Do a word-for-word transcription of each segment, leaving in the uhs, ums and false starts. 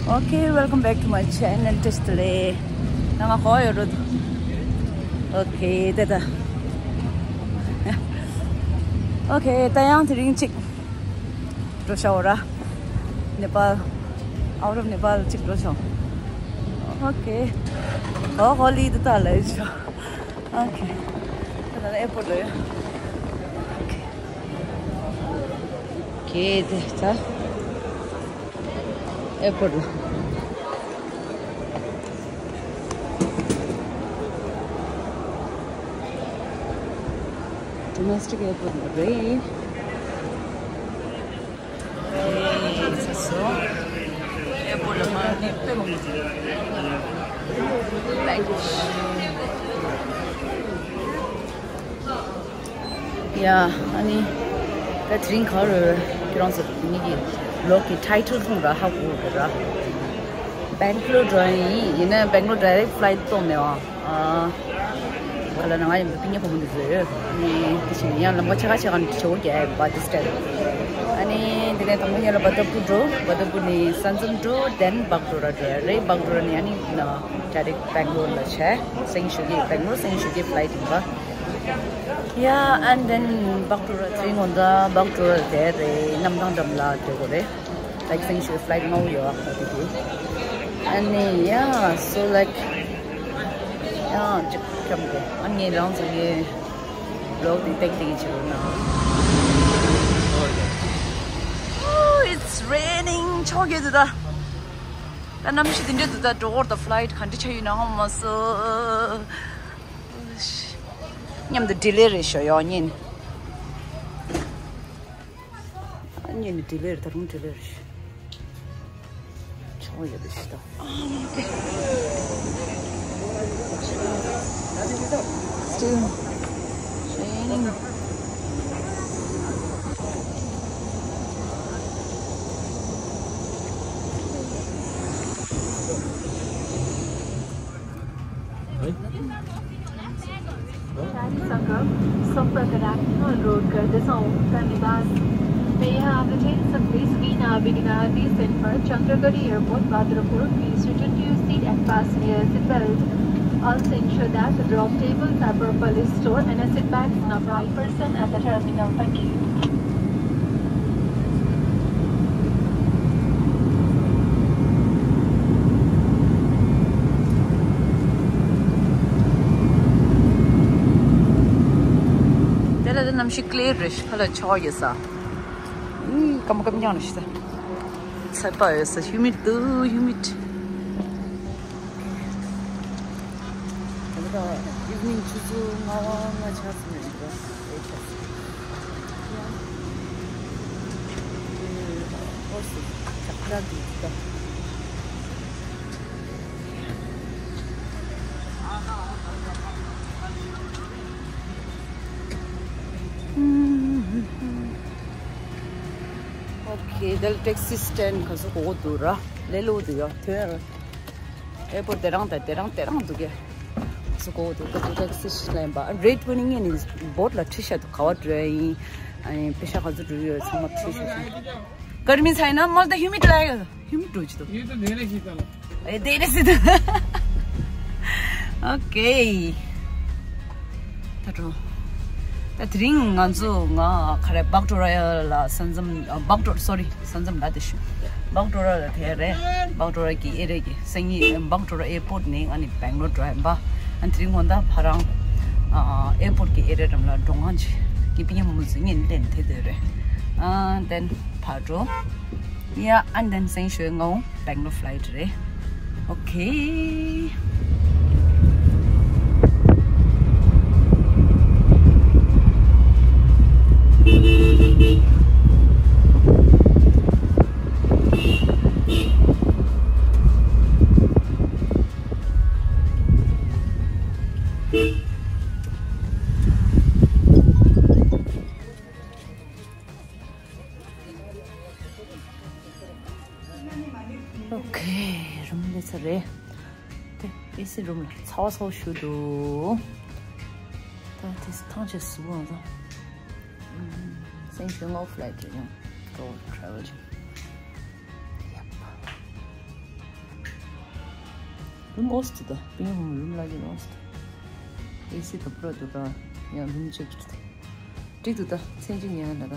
Okay, welcome back to my channel. Test le. ནང་ཧོ་ཡོད་རེད། Okay, ད་ད། Okay, ད་ཡང་དེ་རིང་གཅིག་འགྲོ་ཤག་འོ་ར། Nepal, out of Nepal གཅིག་འགྲོ་ཤག Okay. ཧོ་ཧོ་ལི་ད་ད་ལ་ཤག Okay. ད་ད་airport ལ་ཡོད། Okay. Okay, དེ་ད། Airport ལ། Domestic airport ལ་རེད། Airport ལ་མར་ནས་དཔེ་མང་པོ། Baggage. ཡ། ཨ་ནི། ད་དེ་རིང་ག་རེ་ཁྱེད་རང་ཚོ་ངེད་ཀྱི་vlog གི་title ཁོང་ར་ཧ་གོ་གི་ར། Bangalore འགྲོ་ཡིན། ཡིན་ན་Bangalore direct flight གཏོང་མེད་ཨ། ཨ། ག་ལ་ན་ང་ཡིན་པ་པིན་ཉ་ཕོ་མོ་འདི་ཚོ་ཡོད། ཨ་ནི་དེ་བཞིན་ཡང་ལམ་ཁ་ཆེ་ཁ་ཆེ་ཁ་ནས་ཆེ་བོ་རྒྱག་ཡ་bus stop། ཨ་ནི་དེ་ནས་དང་པོ་ཉལ་ལ་བ་ཏབ་པུ་འགྲོ། བ་ཏབ་པུ་ནས་སན་ཙམ་འགྲོ། then བག་ཏྲོ་ར་འགྲོ་ཡ་རེད། བག་ཏྲོ་ར་ནས་ཨ་ནི་ན་direct Bangalore ལ་ཆས། སེང་ཞུ་གི་Bangalore སེང་ཞུ་གི་flight ཡིན་པ། Yeah, and then བག་ཏྲོ་ར་ཚེ་སྔོན་ད་བག་ཏྲོ་ར་དེ་རེད། གནམ་ཐང་འགྲམ་ལ་དེ་གོ་རེད། Like སེང་ཞུ་flight ལྔ་བོ་ཡོད་ཨ་ཁ་དེ་གི། ཨ་ནི་yeah, so like yeah, ཅིག་ཁྲམ་གོ། ཨ་ངས་རང་ཚོ་གི་vlog དེ་ཏེག་ཏེག་བྱེད་རོགས་གནང་། Oh, it's raining. ཆོག་གི་འདུག་ད། ད་གནམ་གཤིས་དེ་འདྲ་འདུག་ད། འགྲོ་འོར་ད་flight ག་འདྲ་ཆགས་ཡོད་ན་ཧ་མ་སོ། མཉམ་དུ་delay རེད་ཤོ་ཡོ་ཉིན། ཉིན་delay རེད། ད་རུང་delay རེད། ཆོག་ཡོད་རེད་ཤི་ད། Still raining. Sangat, Sampark National Road, Gardasahung, Tanibas. May I have the train service Veena Abhinaya descend for Chandragiri Airport, Badrapur. Please return to your seat and fasten your seat belt. Also ensure that the drop tables are properly stored and your seat bags are properly person at the terminal. Thank you. དེ་ལ་དེ་གནམ་གཤིས་clear རེད་ཤག་ལ་ཆོག་ཡོད་ས། ཨུམ། སྐམ་སྐམ་ཉག་རེད་ཤག་ཚད་པ་ཡོད་ས། humid དུ་humid། ད་ལྟ་evening ཆུ་ཚོད་ལྔ་པ་ལྔ་ཆགས་ཟིན་ནས་འདུག་ཨེ་ཆགས་ཟིན། ཨོ་སི་ཇག་ཇག་འདུག་ད། Okay, ད་ལྟ་taxi stand ག་ཚོད་གོ་གོ་འདུག་ར། ལས་སླ་པོ་འདུག་ཡ། ཐོན་ཡ། airport དེ་རང་དང་དེ་རང་དེ་རང་འདུག་གས། སུ་གོ་འདུག་ད་དུ་taxi ཞིག་ལེན་པ། rate བོ་ནི་ངས་ནི་board ལ་བྲིས་བཞག་འདུག་ག་བ་འགྲོ་ཡ་ཡིན། ཨ་ནི་པེ་ཤ་ག་ཚོད་འགྲོ་ཡོད་ཚང་མ་བྲིས་བཞག་ཤག Garmi छैन, मलाई त humid लाग्यो। Humid འགྲོ་ཅི་འདུག་ཡིན་ད་ནས་ལས་ཤེས་ད་ལ། ཨེ་དེ་རེད་སྲིད་དུ། Okay. ད་འགྲོ། ད་དེ་རིང་ང་ཚོ་ང་ག་རེ་བག་ཏྲོ་ར་ལ་ས་མཚམས། ཨ། བག་ཏྲོ་sorry། ས་མཚམས་ལ་དེ་ཞུ། བག་ཏྲོ་ར་ལ་དེ་རེད། བག་ཏྲོ་ར་གི་ཨེ་རེ་གི་སང་ཉིན་བག་ཏྲོ་ར་airport ནས་ང་ནི་Bangalore འགྲོ་ཡིན་པ། ཨ་དེ་རིང་ངོ་ད་ཕ་རང་ཨ་airport གི་ཨེ་རེ་འགྲམ་ལ་འགྲོ་ང་ཅི་ངའི་པི་ཉམ་མུ་ཟི་ངན་ལེན་དེ་དེ་རེད། ཨ་then ཕ་འགྲོ། Yeah, and then སང་ཞོགས་ང་Bangalore flight རེད། Okay. Okay, རུམ་སླེབས་ཚར་རེད། དེ་ཨེ་སི་རུམ་ལ་ཚ་བ་ཚ་བ་ཞུ་འདུག་ད་དེ་ཐང་ཆད་ཟུག་འོང་ད། སང་ཞོགས་ང་flight རེད་ཡང་go travel ཅིག Yep. རུམ་ཨོ་སི་ད། པིང་ཧོང་རུམ་ལ་གི་ཨོ་སི་ད། ཨེ་སི་ད་པུ་ར་འདུག་ད། ཡང་རུམ་ཅིག་འགྲིག་འདུག་ད། མཚན་གཅིག་ཉན་ན་ད།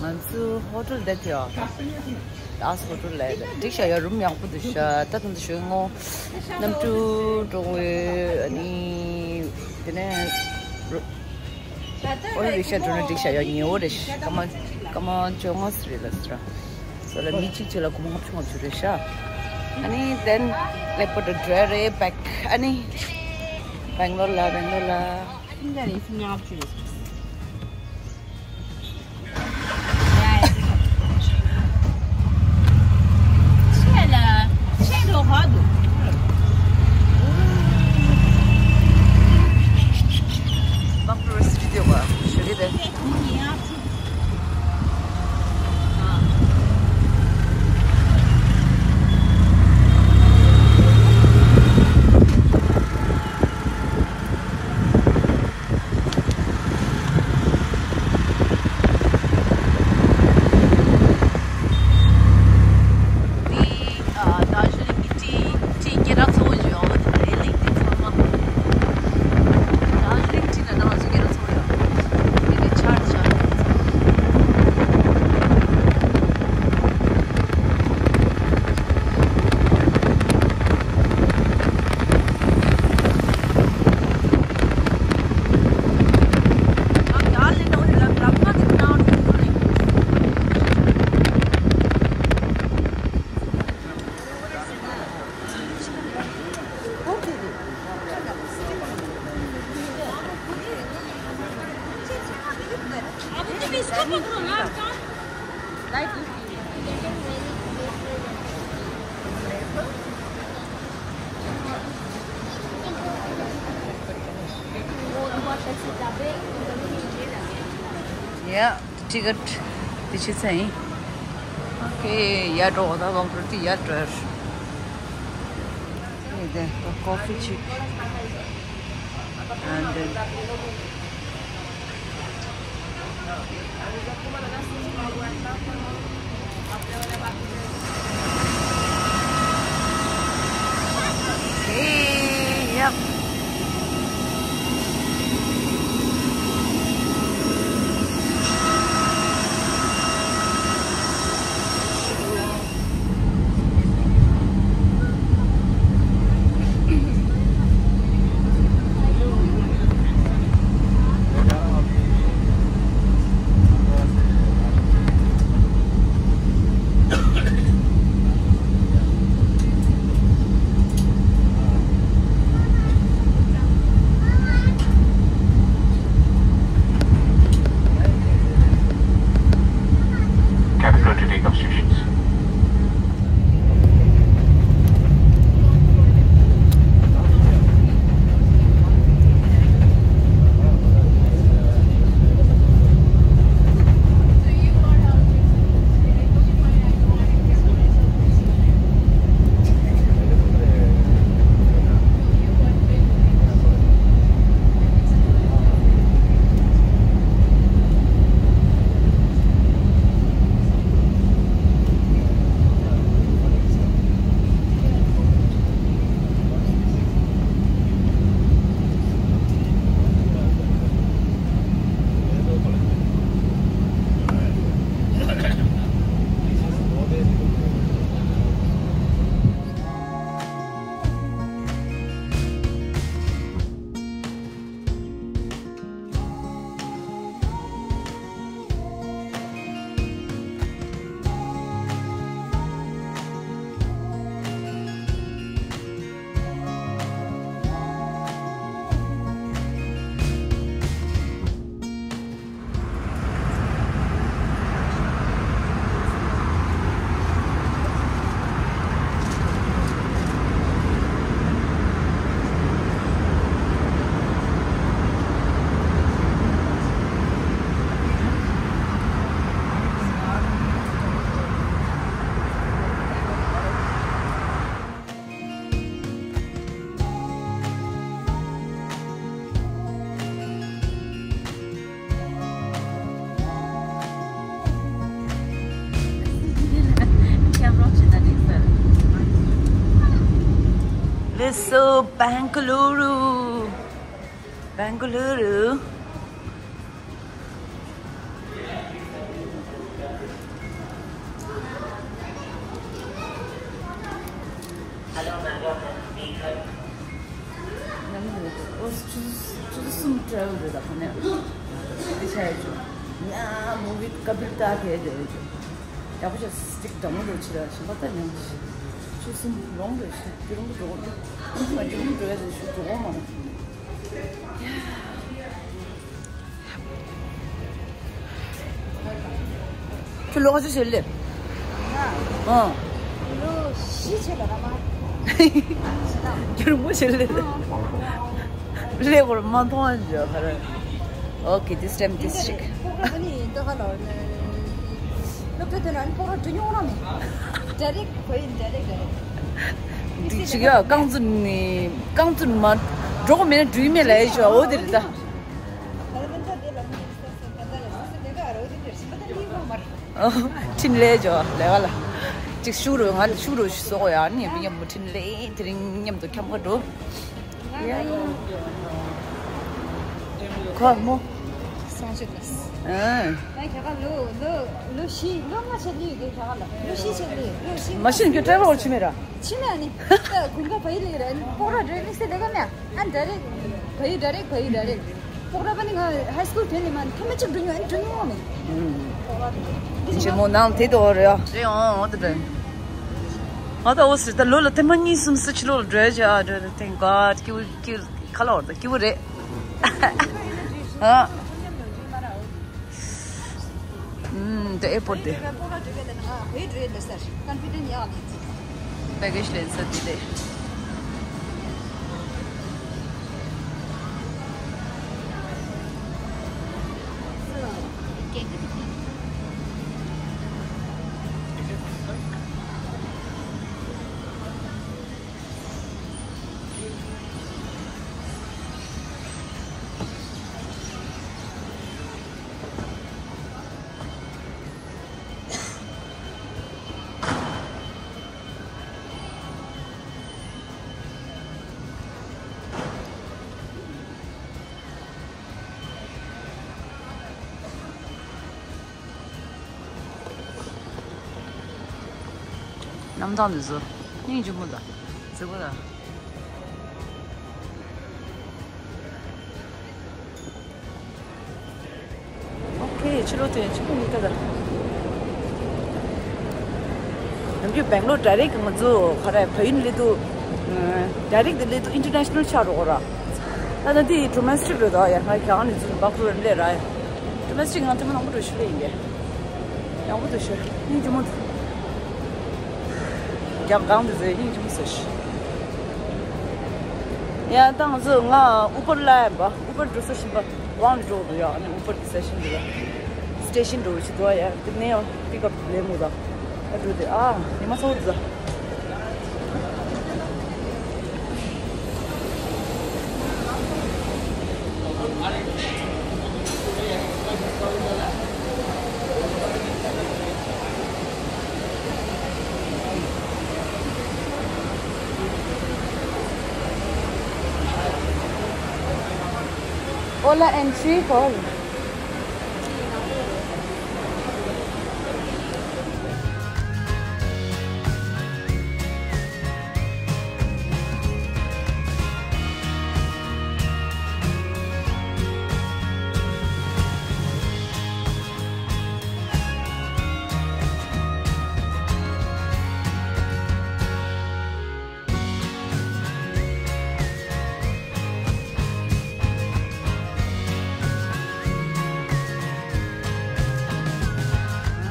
ང་ཚོ་ཧོ་ཊེལ་བསྡད་ཡོད། ལ་ཧོ་ཊེལ་ལ་འགྲིག་ཤག་ཡ། རུམ་ཡག་པོ་འདུག་ཤག་ད་ཐོན་དུ་ཞོན་ངོ་། གནམ་གྲུ་འགྲོ་འོས་ཨ་ནི་དེ་ནས་རུ་ཨོ་རི་ཤ་འགྲོ་ན་འགྲིག་ཤག་ཡ། ཉེ་བོ་རེད་ཤག་སྐར་མ་སྐར་མ་བཅོ་ལྔ་ཙམ་རེད་ལ་ཟེར། སོ་ལ་མི་གཅིག་གཅིག་ལ་སྒོར་མོ་ལྔ་བཅུ་ང་བཅུ་རེད་ཤག་ཨ་ནི་དེན་ཨེར་པོར་ཊི་འགྲོ་རེད་བེག་ཨ་ནི་བེང་ལོར་ལ། བེང་ལོར་ལ། འདི་ཨ་དཱར་ཇི་ལིང་གི་ཊི་ཊི་སྐད་གྲགས་ཚ་པོ་ཅིག་ཡོད་པ་དེ་རེད། ལེགས་འདི་ཚང་མ་དཱར་ཇི་ལིང་ཊི་ལབ་ན་ང་ཚོ་སྐད་གྲགས་ཚ་པོ་ཡོད། མི་དེ་ཆར་ཆར། ཡ། ཊི་ཀེ་ཊི་འདི་ཕྱི་ཚེ་ཡིན། ཨོ་ཁེ། ཡར་འགྲོ། ད་ཝང་ཀྲུ་ཏི་ཡར་འགྲོ། ཨེ་དེ་ད་ཀོ་ཕི་ཅིག and then Hey, yep. So, Bengaluru. Bengaluru. ཆུ་ཚོད་གསུམ་ཊེ་རེ་ཝལ་རེད་ད་ཁོ་ནས། འདི་ཆ་ཡོད་ཆུ། ཡ་མུ་བི་ཀ་པིལ་ཏ་དེ་དེ་ཡོད་ཆུ། ཡག་པོ་བྱས་སི་ཊིག་འདྲ་མོ་འདྲ་བྱེད་ར་ཞིམ་པ་ད་མྱང་ཆུ། ཆུ་གསུམ་ལོང་འདྲ་ཞིག་དེ་རུང་འགྲོ་འགྲོ་མ་འགྲོ་མི་འགྲོ་ཡ་ཟེར་ཞུ་འགྲོ་འོང་མ་ན། ཁྱོད་ལོ་ག་ཚོད་བྱས་ལེ། ང་། ཨང་། ལོ་བཞི་བྱས་ལ་ར་མ། ཁྱོད་མོ་བྱས་ལེ། ཨང་། ལེ་གོར་མ་མཐོང་ཨ་ཇོ་ཧ་ར། Okay, this time this chick. ཕོག་ར་ནི་ཏོ་ཧ་ལོ་ནི། སློབ་གྲྭ་དེ་ན་ཕོག་ར་འགྲོ་མྱོང་ར་མེད། ཌའི་རེག་བོད་ཡིག་ཌའི་རེག་ཌའི་རེག་འདི་ཅིག་ཡ་རྐང་བཙུགས་ནི་རྐང་བཙུགས་མ་འགྲོ་གི་མེད་ན་འགྲུལ་མེད་ལ་ཡ་ཞོ་འོ་དེ་རེད་ད། ཨོ། འཕྲིན་ལས་ཇོ་ལས་ཀ་ལ། ཅིག་ཤུགས་རུ་ང་ལ་ཤུགས་རུ་ཞུ་སོགས་ཡ་ནི་མི་ཉམས་མོ་འཕྲིན་ལས་དེ་རིང་མཉམ་དུ་འཁྱམ་ག་འགྲོ། ཡ། ཁོ་མོ། སང་ཆེ་ལ། ཨ། ང་ཁྱེད་ཀ་ལོ་ལོ་ལོ་བཞི་ལོ་ལྔ་ཆེ་ལི་ཡོད་ཁྱེད་ཀ་ལ་ལོ་བཞི་ཆེ་ལི་ལོ་བཞི། མ་གཞི་ཁྱོད་ཊེ་རེ་ཝལ་ཕྱི་མེད་ར། ཕྱི་མེད་ནི། ད་དགུན་ཁ་བ་ཡི་ལི་ར་ནི་ཕོག་ར་འགྲོ་ནི་སེ་ལས་ཀ་མེད། ཨ་ཌའི་རེག་བོད་ཡིག་ཌའི་རེག་བོད་ཡིག་ཌའི་རེག་ཕོག་ར་པ་ནི་ང་ཧའི་སི་ཀུལ་དོན་ནི་མ་ནི་ཐེངས་མ་གཅིག་འགྲོ་མྱོང་ཨ་ནི་འགྲོ་མྱོང་མེད། ཆེ་མོ་ནང་དེ་དོ་རེད་ཨ། རེད་ཨང་འོ་དེ་རེད། ང་ད་འོ་སི་ད་ལོ་ལ་ཐེངས་མ་གཉིས་གསུམ་སི་ཕྱི་ལོགས་ལ་འགྲོ་ཡ་ཅི་ཨ་འགྲོ་རེད། Thank God. སྐྱིད་པོ་སྐྱིད་ཁ་ལོ་ད་སྐྱིད་པོ་རེད། ཨ། ཨུམ། དེ་ཨེར་པོར་ཊི་དེ། པེ་ཀེ་ཇི་ལེན་ས་དེ་ལས། གནམ་ཐང་འདི་ཚོ་སྙིང་རྗེ་མོ་དང་མཛེས་པོ་དང་། ཨོ་ཁེ། ཕྱི་ལོགས་དེ་ཕྱི་ལོགས་མི་ལྟ་ད། ནམ་རྒྱུན་སྦེང་ལོར་ཌའི་རེག་ང་ཚོ་ག་རེ་བོད་ཡིག་སླེབས་དུས། ཌའི་རེག་དེ་སླེབས་དུས་ཨིན་ཊར་ནེ་ཤ་ནལ་ཆགས་འགྲོ་གི་ར། ད་ད་འདི་ཌོ་མེ་སི་ཊིག་རེད་ད་ཡ། ང་རྒྱ་གར་ནས་ཚུར་སྦག་ཐུག་རེད་ལས་ར་ཡ། ཌོ་མེ་སི་ཊིག་ང་ཐེངས་མ་མང་པོ་འགྲོ་ཤུལ་ལས་ཡིན་གྱི། ཡག་པོ་འདུག་ཤོད། སྙིང་རྗེ་མོ་འདུག་རྒྱ་གང་དུ་ཟེར་སྙིང་རྗེ་མོ་ཟེར་ཤི། ཡ་ད་ང་ཚོ་ང་ཨུ་པར་ལ་ཡིན་པ། ཨུ་པར་འགྲོ་ས་ཞིམ་པ་ཝང་ལ་འགྲོ་འདུག་ཡ། ཨ་ནི་ཨུ་པར་གི་སི་ཊེ་ཤན་འདུག་ཡ། སི་ཊེ་ཤན་འགྲོ་ཞིག་འདུག་ཡ། དེ་ནས་ཡང་པིག་ཨབ་ལེན་མོ་ད། ཨ་འགྲོ་དེ་ཨ་ཉི་མ་ཚ་བོ་འདུག་ད། Ola entry call.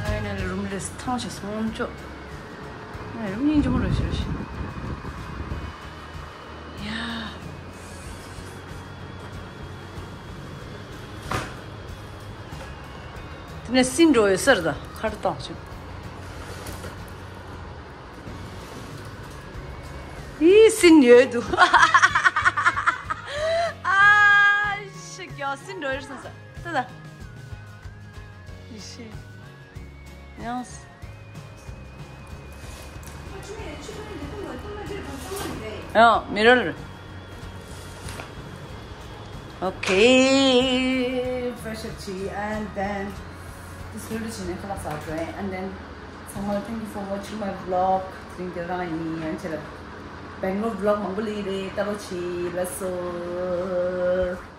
ཨ་ནི་རུམ་ལས་ཐང་ཆད་སོང་ཅོག་ཨ་རུམ་སྙིང་རྗེ་མོ་རེད་ཤག་ཡ། དེ་ནས་སིན་འགྲོ་ཡོད་ས་རེད་ད། ཁར་བཏང་བྱུང་། ཨི་སིན་ཡོད་འདུག་ཨ་ཤི་ཀྱང་སིན་འགྲོ་ཡོད་སོང་ས་ད་ད། ཨི་ཤི། ཡང་། ཨོ། མི་རོར། Okay, fresh up བྱས། And then this video བྱས་ནས་ཁ་ལག་ཟ་དགོས། And then ཚང་མ། Thank you for watching my vlog. དེ་རིང་དེ་རང་ཡིན། ཡང་ཁྱེད་ལ་Bangalore vlog མང་པོ་སླེབས་རེད། ལྟ་རོགས་བྱེད། ལགས་སོ།